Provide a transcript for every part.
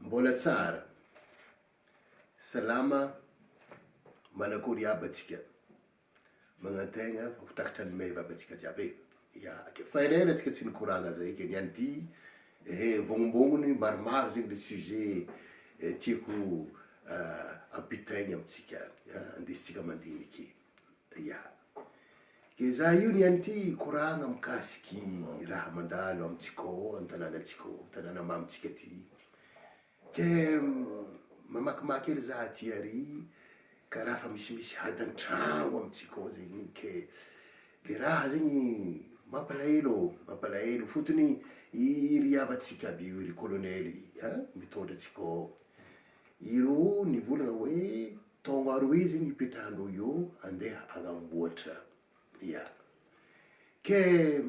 Mbola tsara. Salama manakory aby atsika. Magnantegna fa ho takatra ny meva aby atsika jiaby e. Ya, ke fa elaela atsika tsy nikoragna zay ke niany ty ehe vognombognony maromaro zegny le sujet tiako ampitaigny amitsika andesitsika mandiniky. Ya. Ke za io niany ty hikoragna mikasiky raha mandalo amitsika ao an-tanànatsika ao, tanàna mamintsika ty. Ke mamakimaky hely za aty ary karaha fa misimisy ady an-tragno amitsika ao zegny ke le raha zegny mampalahelo ô, mampalahelo fotony iry havantsika aby io, iry kolonely an mitondra antsika ao, ireo nivolagna hoe Taogno aroe zegny ipetrahandreo eo andeha agnamboatra ya. Ke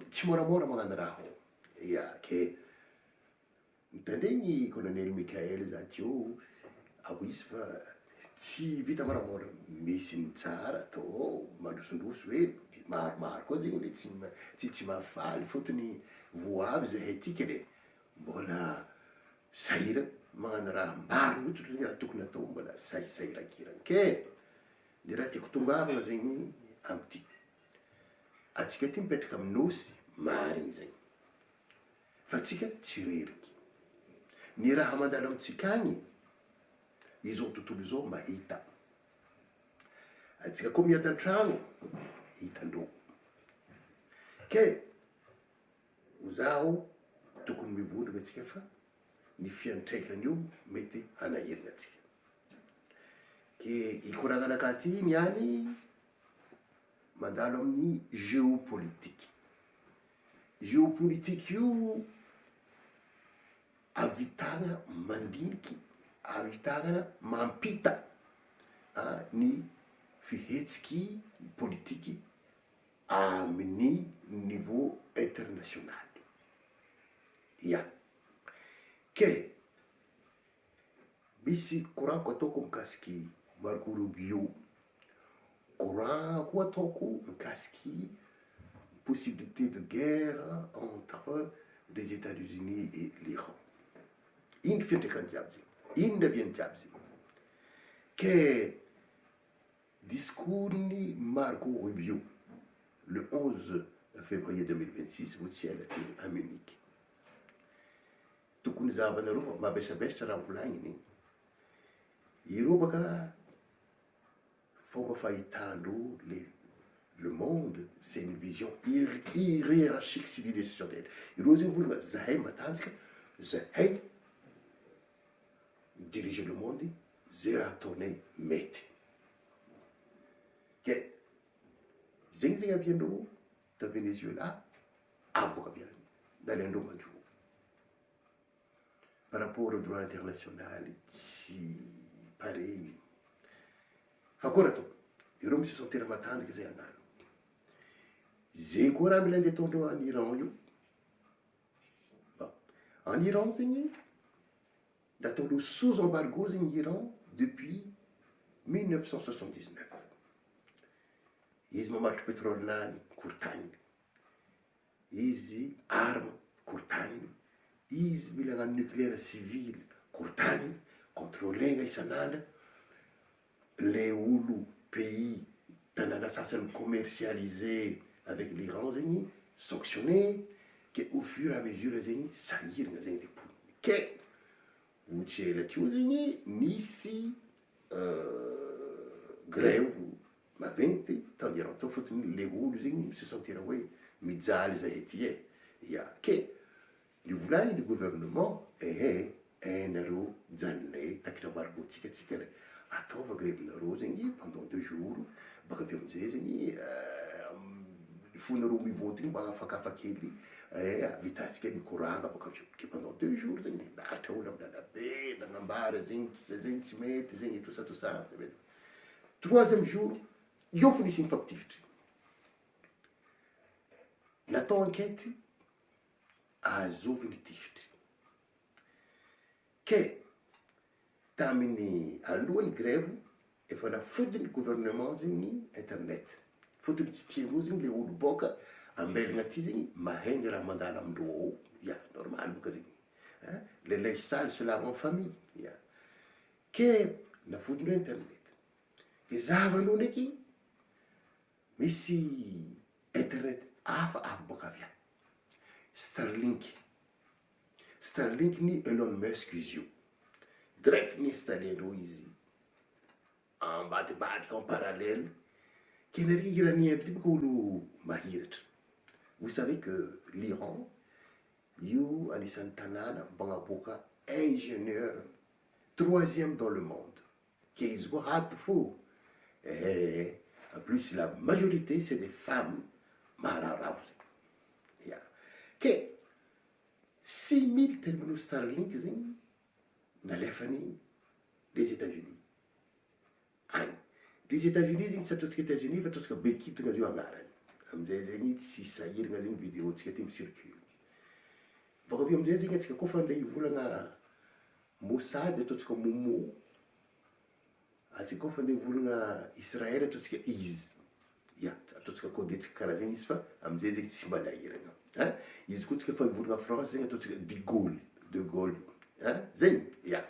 tsy môramôra magnano raha ô ya ke mitandregny colonel Mickaël za teo ao izy fa tsy vita môramôra misy ny tsara atao mandrosondroso hoe maromaro koa zegny le tsy tsy tsy mahafaly fôtony vo avy zahay aty ke le mbola Sahirana magnano raha maro loatra zany raha tokony atao mbola sahisahirakirana ke ny raha tiako tongavana zegny amty atsika ty mipetraka amy nosy marigny zegny fa tsika tsy reriky ny raha mandalo amitsika agny izao tontolo izao mahita atsika koa miady antragno hitandreo ke Ho zaho, tokony mivondrona antsika fa ny fiantraikan'io mety hanahirana antsika. Ke i koragnanakahy ty niany mandalo amin'ny géopolitique. Géopolitique io ahavitana mandiniky, ahavitana mampita ny fihetsiky politiky amin'ny niveau international. Ya. Ke misy courant-ko ataoko mikasiky Marco Rubio, courant koa ataoko mikasiky possibilité de guerre entre les Etats Unis et l'Iran. Ino fiantraikany jiaby zegny? Ino niaviany jiaby zegny? Ke Discours-n'i Marco Rubio, le 11 février 2026, vao tsy ela teo, à Munich. Tokony zahavanareo fa mavesabesatra raha volagniny. Ireo baka fomba fahitandreo le le monde, c'est une vision hiérarchique civilisationnelle. Ireo zegny volagna zahay matanjaka, zahay mi-diriger le monde, Ze raha ataonay mety. Ke zegny zegny aviandreo ta Venezuela aboaka avy any nalaindreo Maduro. Par rapport au droit international tsy pareil. Fa akory atao? Ireo mi se sentir matanjaka zay hagnano. Zegny koa raha mila andeha ataondreo any Iran io. Bon, en Iran zegny Nataondreo sous embargo zegny Iran depuis 1979. Izy mamarotry pétrole-nany korotagniny, izy arme korotagniny, izy mila hagnano nucléaire civil korotagniny, contrôlegna isan'andro, le olo pays tanàna sasany commercialiser avec l'Iran zegny sanctionner ke au fur et à mesure zegny sahiragna zegny le mponina ke vo tsy ela teo zegny nisy grève maventy tao Iran tao fôtony le olo zegny mi se sentir hoe mijaly zahay ty e, ya ke Nivolagny ny gouvernement ehe hainareo mijanona takitra embargo tsika tsika le ataova grevy nareo zegny pendant 2 jours baka avy eo amizay zegny fonareo mivote igny mba afakafa kely eh ahavitatsika mikoragna baka avy eo ke pendant 2 jours zegny nilahatra olo amy lalabe nagnambara zegny zegny tsy mety zegny tout ça tout ça troisième jour eo fo nisy nifampitifitry natao enquête. Azovy ny tifitry. Ke tamin'ny alohan'ny grève efa nafodin'ny gouvernement zegny internet. Fotony tsy tiandreo zegny le olo boka ambelagna aty zegny mahay ny raha mandalo amindreo ao, ya normal boka zegny ein! Le linge sale se lave en famille, ya. Ke nafodindreo internet. Ke zahavandreo ndraiky misy internet hafa avy boaka avy any. Starlink. Starlink ny Elon Musk izy io. Direct ni-installer-ndreo izy ambadimbadika en parallèle. Ke nareo Iranien aby ty boka olo mahiratra. Vous savez que l'Iran io anisan'ny tanàna magnaboaka ingénieur troisième dans le monde. Ke izy koa hato fo eh, en plus la majorité c'est des femmes maharavoravo zegny. Ya. Ke 6000 terminaux Starlink zegny nalefany les États-Unis agny. Les États-Unis zegny tsy ataontsika États-Unis fa ataontsika be kintana zio agnarany. Amizay zegny tsy sahiragna zegny vidéo tsika ty mi-circule. Bôka avy eo amizay zegny atsika koa fa andeha hivolagna Mossad ataontsika Momo, atsika koa fa andeha hivolagna Israël ataontsika Iz. Ya, ataontsika codetsika karaha zegny izy fa amizay zegny tsy manahiragna. Ein, izy koa tsika fa hivolagna France zegny ataontsika De Gaulle, De Gaulle, ein, zegny, ya.